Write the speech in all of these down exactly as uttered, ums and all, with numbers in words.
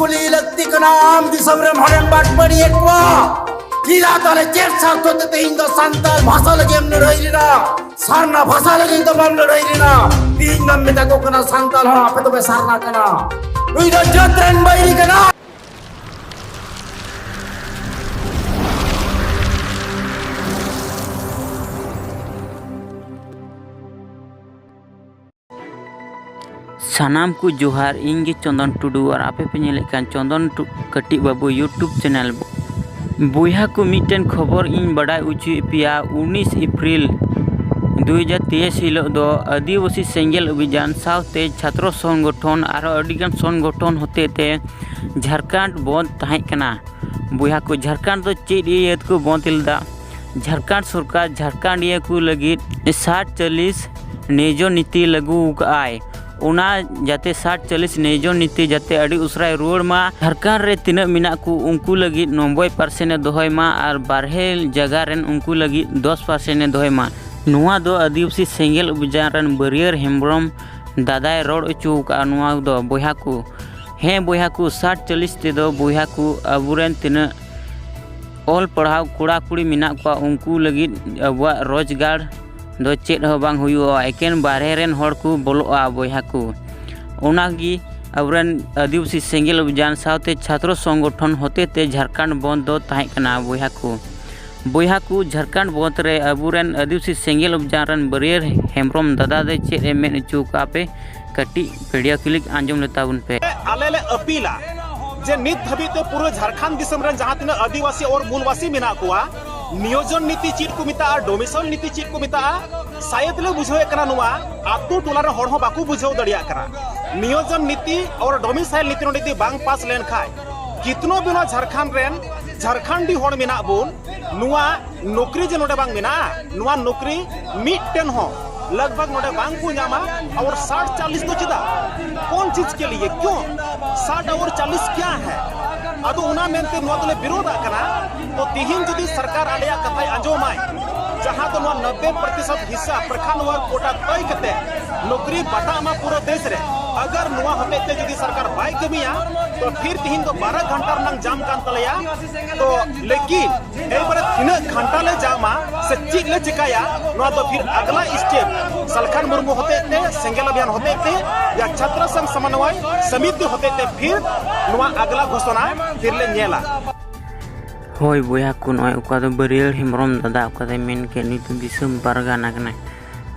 ᱠᱩᱞᱤ ᱞᱟᱹᱠᱛᱤ ᱠᱟᱱᱟ, ᱟᱢ ᱫᱤᱥᱚᱢ ᱨᱮᱱ ᱦᱚᱲᱮᱢ ᱵᱟᱴᱯᱟᱹᱲᱤᱭᱮᱫ ᱠᱚᱣᱟ᱾ ᱪᱮᱫᱟᱜ ᱛᱟᱦᱞᱮ ᱪᱮᱫ ᱥᱟᱨᱛᱷᱚ ᱛᱮ ᱛᱮᱦᱮᱧ ᱫᱚ ᱥᱟᱱᱛᱟᱲ ᱵᱷᱟᱥᱟ ᱞᱟᱹᱜᱤᱫ ᱮᱢ ᱞᱟᱹᱲᱦᱟᱹᱭ ᱞᱮᱱᱟ? ᱥᱟᱨᱱᱟ ᱵᱷᱟᱥᱟ ᱞᱟᱹᱜᱤᱫ ᱫᱚ ᱵᱟᱢ ᱞᱟᱹᱲᱦᱟᱹᱭ ᱞᱮᱱᱟ᱾ ᱛᱮᱦᱮᱧ ᱫᱚᱢ ᱢᱮᱛᱟ ᱠᱚ ᱠᱟᱱᱟ ᱥᱟᱱᱛᱟᱲ ᱦᱚᱸ ᱟᱯᱮ ᱫᱚᱯᱮ ᱥᱟᱨᱱᱟ ᱠᱟᱱᱟ᱾ ᱱᱩᱭ ᱫᱚ ᱡᱟᱹᱛ ᱨᱮᱱ ᱵᱟᱹᱭᱨᱤ ᱠᱟᱱᱟ᱾ ᱥᱟᱱᱟᱢ ᱠᱚ ᱡᱚᱦᱟᱨ, ᱤᱧ ᱜᱮ ᱪᱚᱱᱫᱚᱱ ᱴᱩᱰᱩ ᱟᱨ ᱟᱯᱮ ᱯᱮ ᱧᱮᱞᱮᱫ ᱠᱟᱱ ᱪᱚᱱᱫᱚᱱ ᱴᱩ-, ᱠᱟᱹᱴᱤᱡ ᱵᱟᱹᱵᱩ YouTube channel᱾ ᱵᱚᱭᱦᱟ ᱠᱚ, ᱢᱤᱫᱴᱮᱱ ᱠᱷᱚᱵᱚᱨ ᱤᱧ ᱵᱟᱰᱟᱭ ᱦᱚᱪᱚᱭᱮᱫ ᱯᱮᱭᱟ᱾ ᱩᱱᱤᱥ ᱮᱯᱨᱤᱞ ᱫᱩ ᱦᱟᱡᱟᱨ ᱛᱮᱭᱤᱥ ᱦᱤᱞᱳᱜ ᱫᱚ ᱟᱹᱫᱤᱵᱟᱹᱥᱤ ᱥᱮᱸᱜᱮᱞ ᱚᱵᱷᱤᱡᱟᱱ ᱥᱟᱶᱛᱮ ᱪᱷᱟᱛᱨᱚ ᱥᱚᱝᱜᱚᱴᱷᱚᱱ ᱟᱨᱦᱚᱸ ᱟᱹᱰᱤᱜᱟᱱ ᱥᱚᱝᱜᱚᱴᱷᱚᱱ ᱦᱚᱛᱮ ᱛᱮ ᱡᱷᱟᱲᱠᱷᱚᱸᱰ ᱵᱚᱱᱫ ᱛᱟᱦᱮᱸ ᱠᱟᱱᱟ᱾ ᱵᱚᱭᱦᱟ ᱠᱚ, ᱡᱷᱟᱲᱠᱷᱚᱸᱰ ᱫᱚ ᱪᱮᱫ ᱤᱭᱟᱹ ᱛᱮᱠᱚ ᱵᱚᱱᱫ ᱞᱮᱫᱟ? ᱡᱷᱟᱲᱠᱷᱚᱸᱰ ᱥᱚᱨᱠᱟᱨ ᱡᱷᱟᱲᱠᱷᱚᱸᱰᱤᱭᱟᱹ ᱠᱚ ᱞᱟᱹᱜᱤᱫ ᱥᱟᱴ ᱪᱚᱞᱞᱤᱥ ᱱᱤᱭᱳᱡᱚᱱ ᱱᱤᱛᱤ ᱞᱟᱹᱜᱩ ᱟᱠᱟᱫᱼᱟᱭ᱾ ᱚᱱᱟ ᱡᱟᱛᱮ ᱥᱟᱴ ᱪᱚᱞᱞᱤᱥ ᱱᱤᱭᱳᱡᱚᱱ ᱱᱤᱛᱤ ᱡᱟᱛᱮ ᱟᱹᱰᱤ ᱩᱥᱟᱹᱨᱟᱭ ᱨᱩᱣᱟᱹᱲ ᱢᱟ, ᱡᱷᱟᱲᱠᱷᱚᱸᱰ ᱨᱮ ᱛᱤᱱᱟᱹᱜ ᱢᱮᱱᱟᱜ ᱠᱚ ᱩᱱᱠᱩ ᱞᱟᱹᱜᱤᱫ ᱱᱚᱵᱵᱳᱭ ᱯᱟᱨᱥᱮᱱᱴ ᱮ ᱫᱚᱦᱚᱭ ᱢᱟ ᱟᱨ ᱵᱟᱨᱦᱮ ᱡᱟᱭᱜᱟ ᱨᱮᱱ ᱩᱱᱠᱩ ᱞᱟᱹᱜᱤᱫ ᱫᱚᱥ ᱯᱟᱨᱥᱮᱱᱴ ᱮ ᱫᱚᱦᱚᱭ ᱢᱟ᱾ ᱱᱚᱣᱟ ᱫᱚ ᱟᱹᱫᱤᱵᱟᱹᱥᱤ ᱥᱮᱸᱜᱮᱞ ᱚᱵᱷᱤᱡᱟᱱ ᱨᱮᱱ ᱵᱟᱹᱨᱭᱟᱹᱨ ᱦᱮᱢᱵᱨᱚᱢ ᱫᱟᱫᱟᱭ ᱨᱚᱲ ᱦᱚᱪᱚ ᱟᱠᱟᱫᱼᱟ᱾ ᱱᱚᱣᱟ ᱫᱚ ᱵᱚᱭᱦᱟ ᱠᱚ, ᱦᱮᱸ ᱵᱚᱭᱦᱟ ᱠᱚ, ᱥᱟᱴ ᱪᱚᱞᱞᱤᱥ ᱛᱮᱫᱚ ᱵᱚᱭᱦᱟ ᱠᱚ ᱟᱵᱚᱨᱮᱱ ᱛᱤᱱᱟᱹᱜ ᱚᱞ ᱯᱟᱲᱦᱟᱣ ᱠᱚᱲᱟ ᱠᱩᱲᱤ ᱢᱮᱱᱟᱜ ᱠᱚᱣᱟ, ᱩᱱᱠᱩ ᱞᱟᱹᱜᱤᱫ ᱟᱵᱚᱣᱟᱜ ᱨᱳᱡᱽᱜᱟᱨ ᱫᱚ ᱪᱮᱫ ᱦᱚᱸ ᱵᱟᱝ ᱦᱩᱭᱩᱜᱼᱟ, ᱮᱠᱮᱱ ᱵᱟᱨᱦᱮ ᱨᱮᱱ ᱦᱚᱲ ᱠᱚ ᱵᱚᱞᱚᱜᱼᱟ ᱵᱚᱭᱦᱟ ᱠᱚ᱾ ᱚᱱᱟᱜᱮ ᱟᱵᱚᱨᱮᱱ ᱟᱹᱫᱤᱵᱟᱹᱥᱤ ᱥᱮᱸᱜᱮᱞ ᱚᱵᱷᱤᱡᱟᱱ ᱥᱟᱶᱛᱮ ᱪᱷᱟᱛᱨᱚ ᱥᱚᱝᱜᱚᱴᱷᱚᱱ ᱦᱚᱛᱮ ᱛᱮ ᱡᱷᱟᱲᱠᱷᱚᱸᱰ ᱵᱚᱱᱫ ᱫᱚ ᱛᱟᱦᱮᱸ ᱠᱟᱱᱟ ᱵᱚᱭᱦᱟ ᱠᱚ᱾ ᱵᱚᱭᱦᱟ ᱠᱚ, ᱡᱷᱟᱲᱠᱷᱚᱸᱰ ᱵᱚᱱᱫ ᱨᱮ ᱟᱵᱚᱨᱮᱱ ᱟᱹᱫᱤᱵᱟᱹᱥᱤ ᱥᱮᱸᱜᱮᱞ ᱚᱵᱷᱤᱡᱟᱱ ᱨᱮᱱ ᱵᱟᱹᱨᱭᱟᱹᱨ ᱦᱮᱢᱵᱨᱚᱢ ᱫᱟᱫᱟ ᱫᱚ ᱪᱮᱫ ᱮ ᱢᱮᱱ ᱦᱚᱪᱚ ᱠᱟᱜᱼᱟ ᱯᱮ, ᱠᱟᱹᱴᱤᱡ ᱵᱷᱤᱰᱤᱭᱳ ᱠᱞᱤᱯ ᱟᱸᱡᱚᱢ ᱞᱮ ᱛᱟᱵᱚᱱ ᱯᱮ᱾ ᱟᱞᱮ ᱞᱮ ᱟᱹᱯᱤᱞᱟ ᱡᱮ ᱱᱤᱛ ᱫᱷᱟᱹᱵᱤᱡ ᱛᱮ ᱯᱩᱨᱟᱹ ᱡᱷᱟᱲᱠᱷᱚᱸᱰ ᱫᱤᱥᱚᱢ ᱨᱮᱱ ᱡᱟᱦᱟᱸ ᱛᱤᱱᱟᱹᱜ ᱟᱹᱫᱤᱵᱟᱹᱥᱤ ᱟᱨ ᱢᱩᱞᱵᱟᱥᱤ ᱢᱮᱱᱟᱜ ᱠᱚᱣᱟ, ᱱᱤᱭᱳᱡᱚᱱ ᱱᱤᱛᱤ ᱪᱮᱫ ᱠᱚ ᱢᱮᱛᱟᱜᱼᱟ, ᱰᱚᱢᱤᱥᱟᱭᱤᱞ ᱱᱤᱛᱤ ᱪᱮᱫ ᱠᱚ ᱢᱮᱛᱟᱜᱼᱟ, ᱥᱟᱭᱮᱫ ᱞᱮ ᱵᱩᱡᱷᱟᱹᱣᱮᱫ ᱠᱟᱱᱟ, ᱱᱚᱣᱟ ᱟᱛᱳ ᱴᱚᱞᱟ ᱨᱮᱱ ᱦᱚᱲ ᱦᱚᱸ ᱵᱟᱠᱚ ᱵᱩᱡᱷᱟᱹᱣ ᱫᱟᱲᱮᱭᱟᱜ ᱠᱟᱱᱟ᱾ ᱱᱤᱭᱳᱡᱚᱱ ᱱᱤᱛᱤ ᱟᱨ ᱰᱚᱢᱤᱥᱟᱭᱤᱞ ᱱᱤᱛᱤ ᱱᱚᱰᱮ ᱡᱩᱫᱤ ᱵᱟᱝ ᱯᱟᱥ ᱞᱮᱱᱠᱷᱟᱱ, ᱠᱤᱛᱱᱚ ᱵᱤᱱᱟ ᱡᱷᱟᱲᱠᱷᱚᱸᱰ ᱨᱮᱱ ᱡᱷᱟᱲᱠᱷᱚᱸᱰᱤ ᱦᱚᱲ ᱢᱮᱱᱟᱜ ᱵᱚᱱ, ᱱᱚᱣᱟ ᱱᱚᱠᱨᱤ ᱡᱮ ᱱᱚᱰᱮ ᱵᱟᱝ ᱢᱮᱱᱟᱜᱼᱟ, ᱱᱚᱣᱟ ᱱᱚᱠᱨᱤ ᱢᱤᱫᱴᱮᱱ ᱦᱚᱸ ᱞᱟᱜᱽ ᱵᱷᱟᱜᱽ ᱱᱚᱰᱮ ᱵᱟᱝ ᱠᱚ ᱧᱟᱢᱟ᱾ ᱟᱨ ᱥᱟᱴ ᱪᱟᱞᱤᱥ ᱫᱚ ᱪᱮᱫᱟᱜ? ᱠᱚᱱ ᱪᱤᱡᱽ ᱠᱮ ᱞᱤᱭᱮ? ᱠᱭᱚᱱ ᱥᱟᱴ ᱟᱨ ᱪᱟᱞᱤᱥ ᱠᱭᱟ ᱦᱮ? ᱟᱫᱚ ᱚᱱᱟ ᱢᱮᱱᱛᱮ ᱱᱚᱣᱟ ᱫᱚᱞᱮ ᱵᱤᱨᱳᱫᱷᱟᱜ ᱠᱟᱱᱟ᱾ ᱛᱚ ᱛᱤᱦᱤᱧ ᱡᱩᱫᱤ ᱥᱚᱨᱠᱟᱨ ᱟᱞᱮᱭᱟᱜ ᱠᱟᱛᱷᱟᱭ ᱟᱸᱡᱚᱢᱟᱭ, ᱡᱟᱦᱟᱸ ᱫᱚ ᱱᱚᱣᱟ ᱱᱚᱵᱵᱳᱭ ᱯᱨᱚᱛᱤᱥᱚᱛ ᱦᱤᱥᱥᱟ ᱯᱨᱚᱠᱷᱟᱱᱰ ᱣᱟᱨ ᱠᱳᱴᱟ ᱛᱚᱭ ᱠᱟᱛᱮ ᱱᱚᱠᱨᱤ ᱵᱟᱴᱟᱜ ᱢᱟ ᱯᱩᱨᱟᱹ ᱫᱮᱥ ᱨᱮ, अगर ᱱᱚᱣᱟ ᱦᱚᱛᱮᱡ ᱛᱮ ᱡᱩᱫᱤ ᱥᱚᱨᱠᱟᱨ ᱵᱟᱭ ᱠᱟᱹᱢᱤᱭᱟ, ᱛᱚ ᱯᱷᱤᱨ ᱛᱤᱦᱤᱧ ᱫᱚ ᱵᱟᱨᱚ ᱜᱷᱚᱱᱴᱟ ᱨᱮᱱᱟᱜ ᱡᱟᱢ ᱠᱟᱱ ᱛᱟᱞᱮᱭᱟ᱾ ᱛᱚ ᱞᱮᱠᱤᱱ ᱮᱭ ᱵᱟᱨᱮ ᱛᱤᱱᱟᱹᱜ ᱜᱷᱚᱱᱴᱟ ᱞᱮ ᱡᱟᱢᱟ ᱥᱮ ᱪᱮᱫ ᱞᱮ ᱪᱮᱠᱟᱭᱟ, ᱱᱚᱣᱟ ᱫᱚ ᱯᱷᱤᱨ ᱟᱜᱽᱞᱟ ᱥᱴᱮᱯ ᱥᱟᱞᱠᱷᱟᱱ ᱢᱩᱨᱢᱩ ᱦᱚᱛᱮᱡ ᱛᱮ, ᱥᱮᱸᱜᱮᱞ ᱚᱵᱷᱤᱭᱟᱱ ᱦᱚᱛᱮᱡ ᱛᱮ, ᱭᱟ ᱪᱷᱟᱛᱨᱟ ᱥᱚᱝᱜᱷ ᱥᱚᱢᱚᱱᱣᱚᱭ ᱥᱚᱢᱤᱛᱤ ᱦᱚᱛᱮᱡ ᱛᱮ ᱯᱷᱤᱨ ᱱᱚᱣᱟ ᱟᱜᱽᱞᱟ ᱜᱷᱳᱥᱚᱱᱟ ᱯᱷᱤᱨ ᱞᱮ ᱧᱮᱞᱟ᱾ ᱦᱳᱭ ᱵᱚᱭᱦᱟ ᱠᱚ, ᱱᱚᱜᱼᱚᱭ ᱚᱠᱟ ᱫᱚ ᱵᱟᱹᱨᱭᱟᱹᱲ ᱦᱮᱢᱵᱨᱚᱢ ᱫᱟᱫᱟ ᱚᱠᱟ ᱫᱚᱭ ᱢᱮᱱ ᱠᱮᱫ, ᱱᱩᱭ ᱫᱚ ᱫᱤᱥᱚᱢ ᱯᱟᱨᱜᱟᱱᱟ ᱠᱟᱱᱟᱭ᱾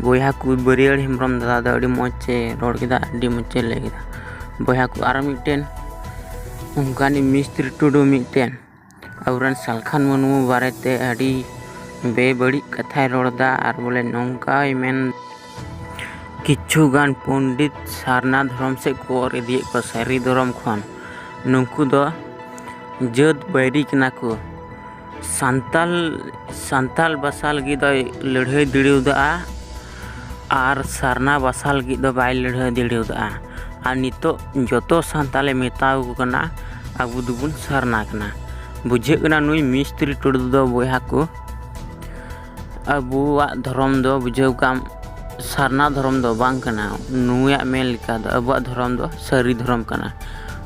ᱵᱚᱭᱦᱟ ᱠᱚ, ᱵᱟᱹᱨᱭᱟᱹᱲ ᱦᱮᱢᱵᱨᱚᱢ ᱫᱟᱫᱟ ᱫᱚ ᱟᱹᱰᱤ ᱢᱚᱡᱽ ᱮ ᱨᱚᱲ ᱠᱮᱫᱟ, ᱟᱹᱰᱤ ᱢᱚᱡᱽ ᱮ ᱞᱟᱹᱭ ᱠᱮᱫᱟ᱾ ᱵᱚᱭᱦᱟ ᱠᱚ, ᱟᱨ ᱢᱤᱫᱴᱮᱱ ᱚᱱᱠᱟᱱᱤᱡ ᱢᱤᱥᱛᱨᱤ ᱴᱩᱰᱩ ᱢᱤᱫᱴᱮᱱ ᱟᱵᱚᱨᱮᱱ ᱥᱟᱞᱠᱷᱟᱱ ᱢᱩᱨᱢᱩ ᱵᱟᱨᱮᱛᱮ ᱟᱹᱰᱤ ᱵᱮᱵᱟᱹᱲᱤᱡ ᱠᱟᱛᱷᱟᱭ ᱨᱚᱲ ᱮᱫᱟ᱾ ᱟᱨ ᱵᱚᱞᱮ ᱱᱚᱝᱠᱟᱭ ᱢᱮᱱ, ᱠᱤᱪᱷᱩ ᱜᱟᱱ ᱯᱚᱱᱰᱤᱛ ᱥᱟᱨᱱᱟ ᱫᱷᱚᱨᱚᱢ ᱥᱮᱫ ᱠᱚ ᱚᱨ ᱤᱫᱤᱭᱮᱫ ᱠᱚᱣᱟ, ᱥᱟᱹᱨᱤ ᱫᱷᱚᱨᱚᱢ ᱠᱷᱚᱱ᱾ ᱱᱩᱠᱩ ᱫᱚ ᱡᱟᱹᱛ ᱵᱟᱹᱭᱨᱤ ᱠᱟᱱᱟ ᱠᱚ᱾ ᱥᱟᱱᱛᱟᱞ, ᱥᱟᱱᱛᱟᱞ ᱵᱷᱟᱥᱟ ᱞᱟᱹᱜᱤᱫ ᱫᱚᱭ ᱞᱟᱹᱲᱦᱟᱹᱭ ᱫᱟᱲᱮᱣᱫᱟ ᱟᱨ ᱥᱟᱨᱱᱟ ᱵᱷᱟᱥᱟ ᱞᱟᱹᱜᱤᱫ ᱫᱚ ᱵᱟᱭ ᱞᱟᱹᱲᱦᱟᱹᱭ ᱫᱟᱲᱮᱣᱫᱟ᱾ ᱟᱨ ᱱᱤᱛᱚᱜ ᱡᱚᱛᱚ ᱥᱟᱱᱛᱟᱞᱮ ᱢᱮᱛᱟᱣ ᱠᱚ ᱠᱟᱱᱟ, ᱟᱵᱚ ᱫᱚᱵᱚᱱ ᱥᱟᱨᱱᱟ ᱠᱟᱱᱟ᱾ ᱵᱩᱡᱷᱟᱹᱜ ᱠᱟᱱᱟ ᱱᱩᱭ ᱢᱤᱥᱛᱨᱤ ᱴᱩᱰᱩ ᱫᱚ, ᱵᱚᱭᱦᱟ ᱠᱚ, ᱟᱵᱚᱣᱟᱜ ᱫᱷᱚᱨᱚᱢ ᱫᱚ ᱵᱩᱡᱷᱟᱹᱣ ᱠᱟᱢ ᱥᱟᱨᱱᱟ ᱫᱷᱚᱨᱚᱢ ᱫᱚ ᱵᱟᱝ ᱠᱟᱱᱟ᱾ ᱱᱩᱭᱟᱜ ᱢᱮᱱ ᱞᱮᱠᱟ ᱫᱚ ᱟᱵᱚᱣᱟᱜ ᱫᱷᱚᱨᱚᱢ ᱫᱚ ᱥᱟᱹᱨᱤ ᱫᱷᱚᱨᱚᱢ ᱠᱟᱱᱟ,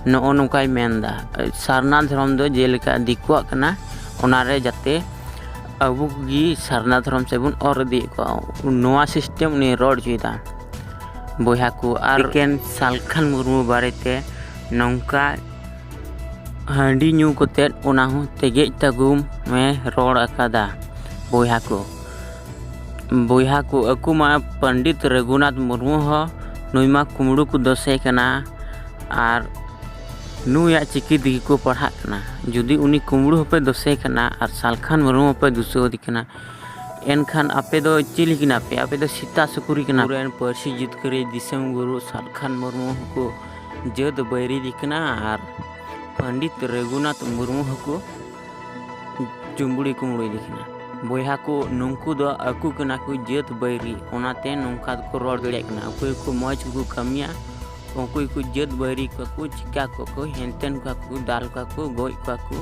ᱱᱚᱜᱼᱚ ᱱᱚᱝᱠᱟᱭ ᱢᱮᱱᱫᱟ᱾ ᱥᱟᱨᱱᱟ ᱫᱷᱚᱨᱚᱢ ᱫᱚ ᱡᱮᱞᱮᱠᱟ ᱫᱤᱠᱩᱣᱟᱜ ᱠᱟᱱᱟ, ᱚᱱᱟᱨᱮ ᱡᱟᱛᱮ ᱟᱵᱚ ᱠᱚᱜᱮ ᱥᱟᱨᱱᱟ ᱫᱷᱚᱨᱚᱢ ᱥᱮᱫ ᱵᱚᱱ ᱚᱨ ᱤᱫᱤᱭᱮᱫ ᱠᱚᱣᱟ, ᱱᱚᱣᱟ ᱥᱤᱥᱴᱮᱢ ᱩᱱᱤ ᱨᱚᱲ ᱦᱚᱪᱚᱭᱮᱫᱟ᱾ ᱵᱚᱭᱦᱟ ᱠᱚ, ᱟᱨ ᱮᱠᱮᱱ ᱥᱟᱞᱠᱷᱟᱱ ᱢᱩᱨᱢᱩ ᱵᱟᱨᱮᱛᱮ ᱱᱚᱝᱠᱟ ᱦᱟᱺᱰᱤ ᱧᱩ ᱠᱟᱛᱮᱫ ᱚᱱᱟ ᱦᱚᱸ ᱛᱮᱜᱮᱡ ᱛᱟᱹᱜᱩᱢ ᱮ ᱨᱚᱲ ᱟᱠᱟᱫᱟ᱾ ᱵᱚᱭᱦᱟ ᱠᱚ, ᱵᱚᱭᱦᱟ ᱠᱚ, ᱟᱠᱚ ᱢᱟ ᱯᱚᱱᱰᱤᱛ ᱨᱚᱜᱷᱩᱱᱟᱛᱷ ᱢᱩᱨᱢᱩ ᱦᱚᱸ ᱱᱩᱭ ᱢᱟ ᱠᱩᱢᱵᱽᱲᱩ ᱠᱚ ᱫᱚᱥᱮ ᱠᱟᱱᱟ, ᱟᱨ ᱱᱩᱭᱟᱜ ᱪᱤᱠᱤ ᱛᱮᱜᱮ ᱠᱚ ᱯᱟᱲᱦᱟᱜ ᱠᱟᱱᱟ᱾ ᱡᱩᱫᱤ ᱩᱱᱤ ᱠᱩᱢᱵᱽᱲᱩ ᱦᱚᱸᱯᱮ ᱫᱚᱥᱮ ᱠᱟᱱᱟ ᱟᱨ ᱥᱟᱞᱠᱷᱟᱱ ᱢᱩᱨᱢᱩ ᱦᱚᱸᱯᱮ ᱫᱩᱥᱟᱹᱣ ᱫᱮ ᱠᱟᱱᱟ, ᱮᱱᱠᱷᱟᱱ ᱟᱯᱮ ᱫᱚ ᱪᱤᱞᱤ ᱠᱟᱱᱟ ᱯᱮ? ᱟᱯᱮ ᱫᱚ ᱥᱮᱛᱟ ᱥᱩᱠᱨᱤ ᱠᱟᱱᱟ ᱯᱮ᱾ ᱟᱵᱚᱨᱮᱱ ᱯᱟᱹᱨᱥᱤ ᱡᱤᱛᱠᱟᱹᱨᱤᱡ ᱫᱤᱥᱚᱢ ᱜᱩᱨᱩ ᱥᱟᱞᱠᱷᱟᱱ ᱢᱩᱨᱢᱩ ᱦᱚᱸᱠᱚ ᱡᱟᱹᱛ ᱵᱟᱹᱭᱨᱤ ᱫᱤ ᱠᱟᱱᱟ ᱟᱨ ᱯᱚᱱᱰᱤᱛ ᱨᱚᱜᱷᱩᱱᱟᱛᱷ ᱢᱩᱨᱢᱩ ᱦᱚᱸᱠᱚ ᱪᱩᱢᱵᱩᱲᱤ ᱠᱩᱢᱵᱲᱩᱭ ᱫᱤ ᱠᱟᱱᱟ᱾ ᱵᱚᱭᱦᱟ ᱠᱚ, ᱱᱩᱝᱠᱩ ᱫᱚ ᱟᱠᱚ ᱠᱟᱱᱟ ᱠᱚ ᱡᱟᱹᱛ ᱵᱟᱹᱭᱨᱤ, ᱚᱱᱟᱛᱮ ᱱᱚᱝᱠᱟ ᱫᱚᱠᱚ ᱨᱚᱲ ᱫᱟᱲᱮᱭᱟᱜ ᱠᱟᱱᱟ᱾ ᱚᱠᱚᱭ ᱠᱚ ᱢᱚᱡᱽ ᱠᱚ ᱠᱟᱹᱢᱤᱭᱟ, ᱩᱱᱠᱩ ᱜᱮᱠᱚ ᱡᱟᱹᱛ ᱵᱟᱹᱭᱨᱤ ᱠᱚᱣᱟ ᱠᱚ, ᱪᱤᱠᱟ ᱠᱚᱣᱟ ᱠᱚ, ᱦᱮᱱᱛᱮᱱ ᱠᱚᱣᱟ ᱠᱚ, ᱫᱟᱞ ᱠᱚᱣᱟ ᱠᱚ, ᱜᱚᱡ ᱠᱚᱣᱟ ᱠᱚ᱾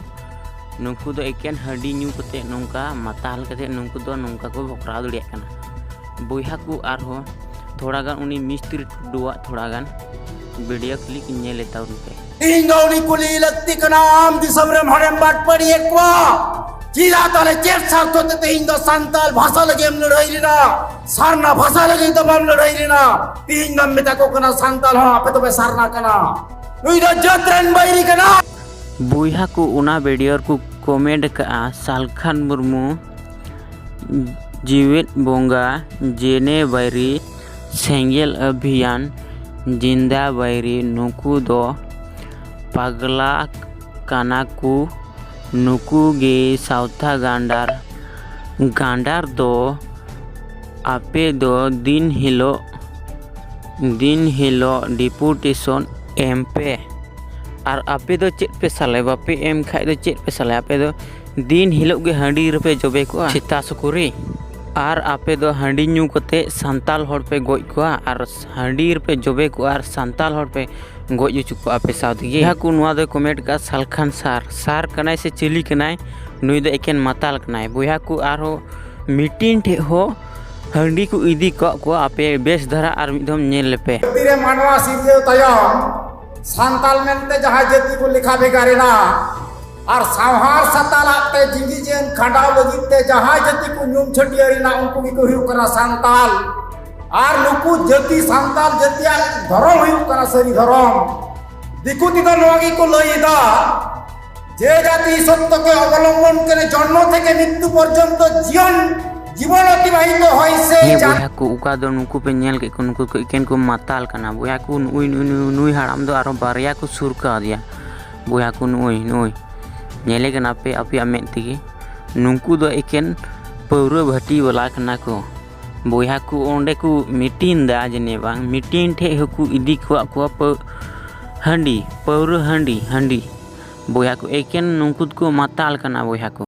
ᱱᱩᱠᱩ ᱫᱚ ᱮᱠᱮᱱ ᱦᱟᱺᱰᱤ ᱧᱩ ᱠᱟᱛᱮ, ᱱᱚᱝᱠᱟ ᱢᱟᱛᱟᱞ ᱠᱟᱛᱮ ᱱᱩᱠᱩ ᱫᱚ ᱱᱚᱝᱠᱟ ᱠᱚ ᱵᱷᱚᱠᱨᱟᱣ ᱫᱟᱲᱮᱭᱟᱜ ᱠᱟᱱᱟ᱾ ᱵᱚᱭᱦᱟ ᱠᱚ, ᱟᱨᱦᱚᱸ ᱛᱷᱚᱲᱟ ᱜᱟᱱ ᱩᱱᱤ ᱢᱤᱥᱛᱨᱤ ᱴᱩᱰᱩᱣᱟᱜ ᱛᱷᱚᱲᱟ ᱜᱟᱱ video clip ᱧᱮᱞ ᱛᱟᱵᱚᱱ ᱯᱮ᱾ ᱤᱧ ᱫᱚ ᱩᱱᱤ ᱠᱩᱞᱤ ᱞᱟᱹᱠᱛᱤ ᱠᱟᱱᱟ, ᱟᱢ ᱫᱤᱥᱚᱢ ᱨᱮᱢ ᱦᱚᱲᱮᱢ ᱵᱟᱴᱯᱟᱹᱲᱤᱭᱮᱫ ᱠᱚᱣᱟ, ᱪᱮᱫᱟᱜ ᱛᱟᱦᱞᱮ ᱪᱮᱫ ᱥᱟᱨᱛᱷᱚ ᱛᱮ ᱛᱮᱦᱮᱧ ᱫᱚ ᱥᱟᱱᱛᱟᱞ ᱵᱷᱟᱥᱟ ᱞᱟᱹᱜᱤᱫ ᱮᱢ ᱞᱟᱹᱲᱦᱟᱹᱭ ᱞᱮᱱᱟ? ᱥᱟᱨᱱᱟ ᱵᱷᱟᱥᱟ ᱞᱟᱹᱜᱤᱫ ᱫᱚ ᱵᱟᱢ ᱞᱟᱹᱲᱦᱟᱹᱭ ᱞᱮᱱᱟ᱾ ᱛᱮᱦᱮᱧ ᱫᱚᱢ ᱢᱮᱛᱟ ᱠᱚ ᱠᱟᱱᱟ ᱥᱟᱱᱛᱟᱞ ᱦᱚᱸ ᱟᱯᱮ ᱫᱚᱯᱮ ᱥᱟᱨᱱᱟ ᱠᱟᱱᱟ᱾ ᱱᱩᱭ ᱫᱚ ᱡᱟᱹᱛ ᱨᱮᱱ ᱵᱟᱹᱭᱨᱤ ᱠᱟᱱᱟ᱾ ᱵᱚᱭᱦᱟ ᱠᱚ ᱚᱱᱟ video ᱨᱮᱠᱚ comment ᱠᱟᱜᱼᱟ, ᱥᱟᱞᱠᱷᱟᱱ ᱢᱩᱨᱢᱩ, ᱡᱤᱣᱮᱫ ᱵᱚᱸᱜᱟ, ᱡᱮᱱᱮ ᱵᱟᱹᱭᱨᱤ, ᱥᱮᱸᱜᱮᱞ ᱚᱵᱷᱤᱭᱟᱱ, ᱡᱤᱱᱫᱟ ᱵᱟᱹᱭᱨᱤ, ᱱᱩᱠᱩ ᱫᱚ ᱯᱟᱜᱽᱞᱟ ᱠᱟᱱᱟ ᱠᱚ, ᱱᱩᱠᱩ ᱜᱮ ᱥᱟᱶᱛᱟ ᱜᱟᱱᱰᱟᱨ᱾ ᱜᱟᱱᱰᱟᱨ ᱫᱚ ᱟᱯᱮ ᱫᱚ ᱫᱤᱱ ᱦᱤᱞᱳᱜ, ᱫᱤᱱ ᱦᱤᱞᱳᱜ deputation ᱮᱢ ᱯᱮ᱾ ᱟᱨ ᱟᱯᱮ ᱫᱚ ᱪᱮᱫ ᱯᱮ ᱥᱟᱞᱟᱭ? ᱵᱟᱯᱮ ᱮᱢ ᱠᱷᱟᱡ ᱫᱚ ᱪᱮᱫ ᱯᱮ ᱥᱟᱞᱟᱭ? ᱟᱯᱮ ᱫᱚ ᱫᱤᱱ ᱦᱤᱞᱳᱜ ᱜᱮ ᱦᱟᱺᱰᱤ ᱨᱮᱯᱮ ᱡᱚᱵᱮ ᱠᱚᱜᱼᱟ, ᱥᱮᱛᱟ ᱥᱩᱠᱨᱤ᱾ ᱟᱨ ᱟᱯᱮ ᱫᱚ ᱦᱟᱺᱰᱤ ᱧᱩ ᱠᱟᱛᱮ ᱥᱟᱱᱛᱟᱞ ᱦᱚᱲ ᱯᱮ ᱜᱚᱡ ᱠᱚᱣᱟ, ᱟᱨ ᱦᱟᱺᱰᱤ ᱨᱮᱯᱮ ᱡᱚᱵᱮ ᱠᱚᱜᱼᱟ, ᱟᱨ ᱥᱟᱱᱛᱟᱞ ᱦᱚᱲ ᱯᱮ ᱜᱚᱡ ᱦᱚᱪᱚ ᱠᱚᱣᱟ ᱟᱯᱮ ᱥᱟᱶ ᱛᱮᱜᱮ᱾ ᱡᱟᱦᱟᱸ ᱠᱚ ᱱᱚᱣᱟ ᱫᱚᱭ comment ᱠᱟᱜᱼᱟ, ᱥᱟᱞᱠᱷᱟᱱ ᱥᱟᱨ, ᱥᱟᱨ ᱠᱟᱱᱟᱭ ᱥᱮ ᱪᱤᱞᱤ ᱠᱟᱱᱟᱭ? ᱱᱩᱭ ᱫᱚ ᱮᱠᱮᱱ ᱢᱟᱛᱟᱞ ᱠᱟᱱᱟᱭ᱾ ᱵᱚᱭᱦᱟ ᱠᱚ, ᱟᱨᱦᱚᱸ meeting ᱴᱷᱮᱡ ᱦᱚᱸ ᱦᱟᱺᱰᱤ ᱠᱚ ᱤᱫᱤ ᱠᱟᱜ ᱠᱚᱣᱟ᱾ ᱟᱯᱮ ᱵᱮᱥ ᱫᱷᱟᱨᱟ ᱟᱨ ᱢᱤᱫ ᱫᱷᱚᱢ ᱧᱮᱞ ᱞᱮᱯᱮ᱾ ᱫᱷᱟᱹᱨᱛᱤ ᱨᱮ ᱢᱟᱱᱣᱟ ᱥᱤᱨᱡᱟᱹᱣ ᱛᱟᱭᱚᱢ ᱥᱟᱱᱛᱟᱞ ᱢᱮᱱᱛᱮ ᱡᱟᱦᱟᱸ ᱡᱟᱹᱛᱤ ᱠᱚ ᱞᱮᱠᱷᱟ ᱵᱷᱮᱜᱟᱨ ᱮᱱᱟ, ᱟᱨ ᱥᱟᱶᱦᱟᱨ ᱥᱟᱛᱟᱞᱟᱜ ᱛᱮ ᱡᱤᱸᱫᱤ ᱡᱤᱭᱚᱱ ᱠᱷᱟᱸᱰᱟᱣ ᱞᱟᱹᱜᱤᱫ ᱛᱮ ᱡᱟᱦᱟᱸᱭ ᱡᱟᱹᱛᱤ ᱠᱚ ᱧᱩᱢ ᱪᱷᱟᱹᱴᱭᱟᱹᱨ ᱮᱱᱟ, ᱩᱱᱠᱩ ᱜᱮᱠᱚ ᱦᱩᱭᱩᱜ ᱠᱟᱱᱟ ᱥᱟᱱᱛᱟᱞ᱾ ᱟᱨ ᱱᱩᱠᱩ ᱡᱟᱹᱛᱤ ᱥᱟᱱᱛᱟᱞ ᱡᱟᱹᱛᱤᱭᱟᱜ ᱫᱷᱚᱨᱚᱢ ᱦᱩᱭᱩᱜ ᱠᱟᱱᱟ ᱥᱟᱹᱨᱤ ᱫᱷᱚᱨᱚᱢ᱾ ᱫᱤᱠᱩ ᱛᱮᱫᱚ ᱱᱚᱣᱟ ᱜᱮᱠᱚ ᱞᱟᱹᱭ ᱮᱫᱟ, যে জাতি সত্যকে অবলম্বন করে জন্ম থেকে মৃত্যু পর্যন্ত জীবন জীবন অতিবাহিত হয় সেই ᱦᱮᱸ ᱡᱟᱹᱛᱤ᱾ ᱵᱚᱭᱦᱟ ᱠᱚ, ᱚᱠᱟ ᱫᱚ ᱱᱩᱠᱩ ᱯᱮ ᱧᱮᱞ ᱠᱮᱫ ᱠᱚ, ᱱᱩᱠᱩ ᱠᱚ ᱮᱠᱮᱱ ᱠᱚ ᱢᱟᱛᱟᱞ ᱠᱟᱱᱟ᱾ ᱵᱚᱭᱦᱟ ᱠᱚ, ᱱᱩᱭ, ᱱᱩᱭ, ᱱᱩᱭ, ᱱᱩᱭ ᱦᱟᱲᱟᱢ ᱫᱚ ᱟᱨᱦᱚᱸ ᱵᱟᱨᱭᱟ ᱠᱚ ᱥᱩᱨ ᱠᱟᱣᱫᱮᱭᱟ᱾ ᱵᱚᱭᱦᱟ ᱠᱚ, ᱱᱩᱭ, ᱱᱩᱭ ᱧᱮᱞᱮ ᱠᱟᱱᱟ ᱯᱮ ᱟᱯᱮᱭᱟᱜ ᱢᱮᱫ ᱛᱮᱜᱮ᱾ ᱱᱩᱠᱩ ᱫᱚ ᱮᱠᱮᱱ ᱯᱟᱹᱣᱨᱟᱹ ᱵᱷᱟᱹᱴᱤ ᱵᱟᱞᱟ ᱠᱟᱱᱟ ᱠᱚ᱾ ᱵᱚᱭᱦᱟ ᱠᱚ, ᱚᱸᱰᱮ ᱠᱚ meeting ᱫᱟ ᱡᱟᱹᱱᱤᱡ ᱵᱟᱝ, meeting ᱴᱷᱮᱡ ᱦᱚᱸᱠᱚ ᱤᱫᱤ ᱠᱚᱣᱟᱜ ᱠᱚᱣᱟ ᱯᱟᱹ-, ᱦᱟᱺᱰᱤ, ᱯᱟᱹᱣᱨᱟᱹ ᱦᱟᱺᱰᱤ, ᱦᱟᱺᱰᱤ᱾ ᱵᱚᱭᱦᱟ ᱠᱚ, ᱮᱠᱮᱱ ᱱᱩᱠᱩ ᱫᱚᱠᱚ ᱢᱟᱛᱟᱞ ᱠᱟᱱᱟ ᱵᱚᱭᱦᱟ ᱠᱚ᱾